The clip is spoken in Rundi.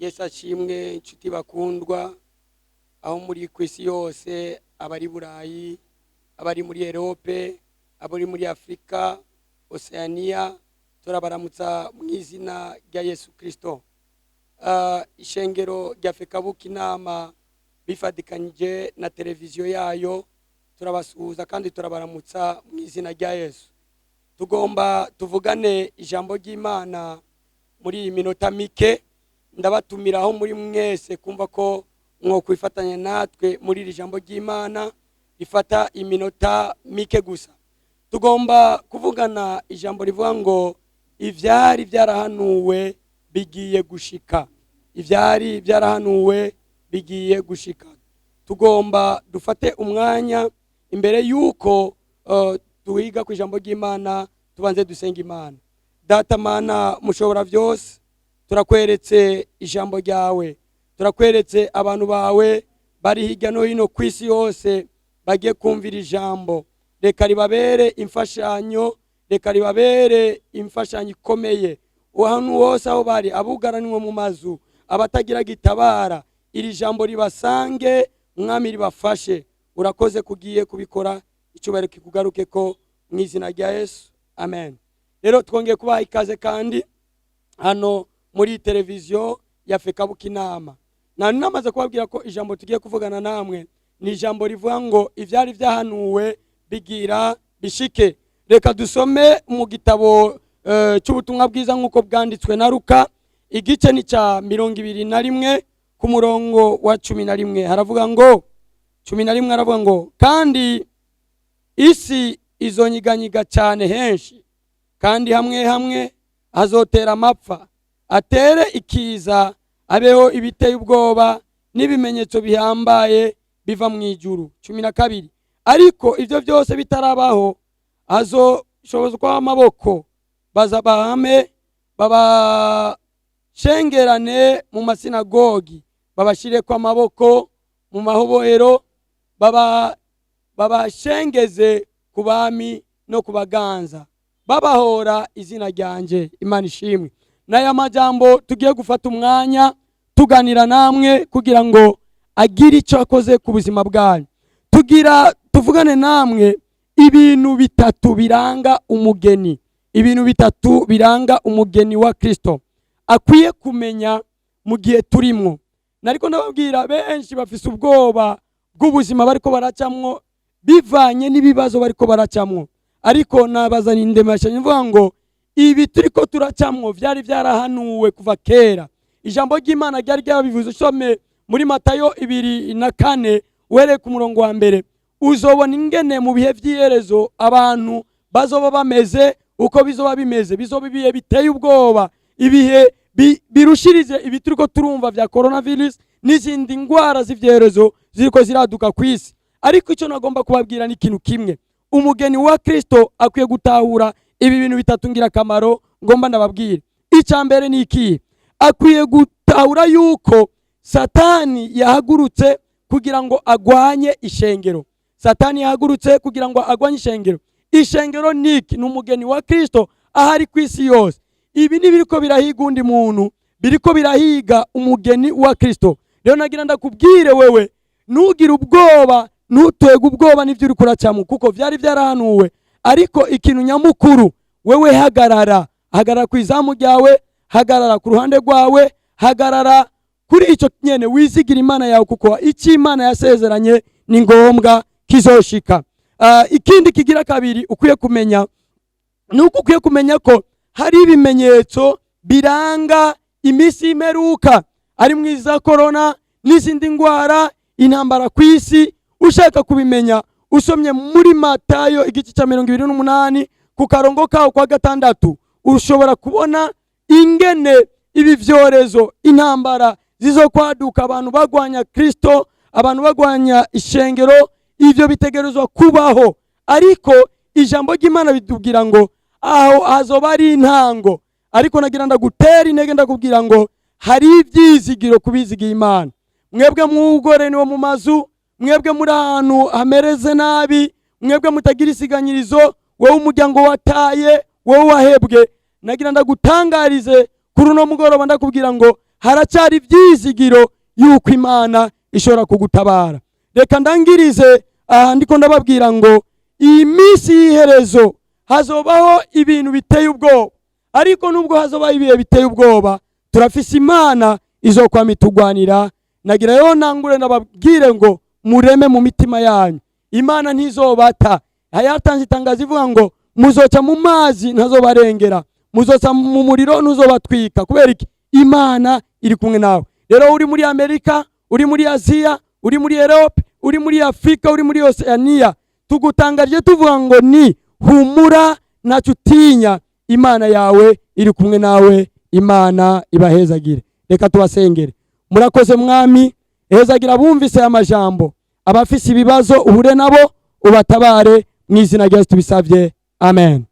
Yesu ashimwe, inshuti bakundwa aho muri ku isi yose, abari Burayi, abari muri Europe, abari muri Afurika, Oceania, turabaramutsa mu izina rya Yesu Kristo. Ishengero rya FECABU Kinama bifatikanyije na televiziyo yayo, turabasuhuza kandi turabaramutsa mu izina rya Yesu. Tugomba tuvugane ijambo ry'Imana muri iyi minota mike. Ndabatumira aho muri mwese kumva ko mwokwifatanya natwe muri iri jambo ry'Imana rifata iminota mike gusa. Tugomba kuvugana ijambo rivuga ngo ivyari byarahanuwe bigiye gushika. Ivyari byarahanuwe bigiye gushika. Tugomba dufate umwanya imbere yuko tuwiga ku ijambo ry'Imana, tubanze dusenga Imana. Data Mana mushobora byose, turakweretse ijambo ryawe, turakweretse abantu bawe bari hirya no hino ku isi yose bagiye kumvira ijambo. Reka ribabere imfashanyo, reka ribabere imfashanyo ikomeye ahantu hose aho bari, abugaraniwe mu mazu, abatagira gitabara, iri jambo ribasange Mwami, ribafashe. Urakoze kugiye kubikora, icyubahiro kikugaruke ko mu izina rya Yesu, amen. Rero twongeye kubaha ikaze kandi hano muri televiziyo ya FECABU Kinama. Nari namaze kubabwira ko ijambo tugiye kuvugana namwe ni ijambo rivuga ngo ivyari byahanuwe bigira bishike. Reka dusome mu gitabo cy'ubutumwa bwiza nk'uko bwanditswe na Luka, igice ni cya 21 ku murongo wa 11. Haravuga ngo 11, haravuga ngo: "Kandi isi izonyiganyiga cyane henshi, kandi hamwe hamwe hazotera amapfa, atere ikiza, abeho ibiteye ubwoba n'ibimenyetso bihambaye biva mu ijuru." 12: "Ariko ibyo byose bitarabaho, hazoshobozwa amaboko, baza bahame babashengerane mu masinagogi, babashireko amaboko mu mahobohero, babashengeze ku bami no ku baganza, babahora izina ryanje." Imana ishimwe. N'aya majambo tugiye gufata umwanya tuganira namwe kugira ngo agire icyo akoze ku buzima bwanyu. Tugira tuvugane namwe ibintu bitatu biranga umugeni, ibintu bitatu biranga umugeni wa Kristo akwiye kumenya mu gihe turimwo. Nariko ndababwira, benshi bafise ubwoba bw'ubuzima bariko baracamwo bivanye n'ibibazo bariko baracamwo, ariko nabazana indemeshanyo mvuga ngo ibi turiko turacamwo vyari vyarahanuwe kuva kera. Ijambo ry'Imana ryari ryabivuze. Usome muri Matayo 24 uhereye ku murongo wa mbere, uzobona ingene mu bihe vy'iherezo abantu bazoba bameze, uko bizoba bimeze. Bizoba ibihe biteye ubwoba, ibihe birushirije ibi turiko turumva vya coronavirus n'izindi ndwara z'ivyorezo ziriko ziraduka ku isi. Ariko icyo nagomba kubabwira ni ikintu kimwe: umugeni wa Kristo akwiye gutahura ibi bintu bitatu ngirakamaro ngomba ndababwira. Icya mbere ni ikihe? Akwiye gutahura yuko Satani yahagurutse kugira ngo agwanye ishengero. Satani yahagurutse kugira ngo agwanye ishengero. Ishengero ni iki? Ni umugeni wa Kristo ahari ku isi yose. Ibi ntibiriko birahiga undi muntu, biriko birahiga umugeni wa Kristo. Rero nagira ndakubwire wewe, ntugire ubwoba, ntutege ubwoba n'ibyo uri kuracamo, kuko byari byarahanuwe. Ariko ikintu nyamukuru, wewe hagarara, hagarara ku izamu ryawe, hagarara ku ruhande rwawe, hagarara kuri icyo nyene, wizigira Imana yawe, kuko icyo Imana yasezeranye ni ngombwa kizoshika. Ikindi kigira kabiri ukwiye kumenya ni uko ukwiye kumenya ko hari ibimenyetso biranga iminsi y'imperuka, ari mwiza korona n'izindi ndwara, intambara ku isi. Ushaka kubimenya, usomye muri Matayo igice cya 28 ku karongo kawo kwa gatandatu, ushobora kubona ingene ibi vyorezo, intambara zizokwaduka, abantu bagwanya Kristo, abantu bagwanya ishengero. Ivyo bitegerezwa kubaho, ariko ijambo ry'Imana bitubwira ngo aho hazoba ari intango. Ariko nagira ndagutera intege, ndakubwira ngo hari ibyizigiro kubizigiye Imana. Mwebwe mwugore niwo mu mazu, mwebwe muri ahantu hamereze nabi, mwebwe mutagira isiganyirizo, wowe umuryango wataye, wowe wahebwe, nagira ndagutangarize kuri uno mugoroba, ndakubwira ngo hari ibyizigiro kubizigiye Imana. Haracyari ibyizigiro yuko Imana ishobora kugutabara. Reka ndangirize aha, ndiko ndababwira ngo iyi minsi y'iherezo hazobaho ibintu biteye ubwoba, ariko nubwo hazobaho ibihe biteye ubwoba, turafise Imana izokwama itugwanira. Nagira rero nangure ndababwire ngo mureme mu mitima yanyu, Imana ntizobata. Yatanze itangazo ivuga ngo muzoca mu mazi ntazobarengera, muzoca mu muriro ntuzobatwika. Kubera iki? Imana iri kumwe nawe. Rero uri muri Amerika, uri muri Aziya, uri muri Europe, uri muri Afurika, uri muri Oceania, tugutangarije tuvuga ngo ni humura, ntacyo utinya, Imana yawe iri kumwe nawe. Imana ibahezagire. Reka tubasengere. Murakoze Mwami, hezagira abumvise aya majambo, abafise ibibazo uhure nabo ubatabare, mu izina rya Yesu tubisabye, amen.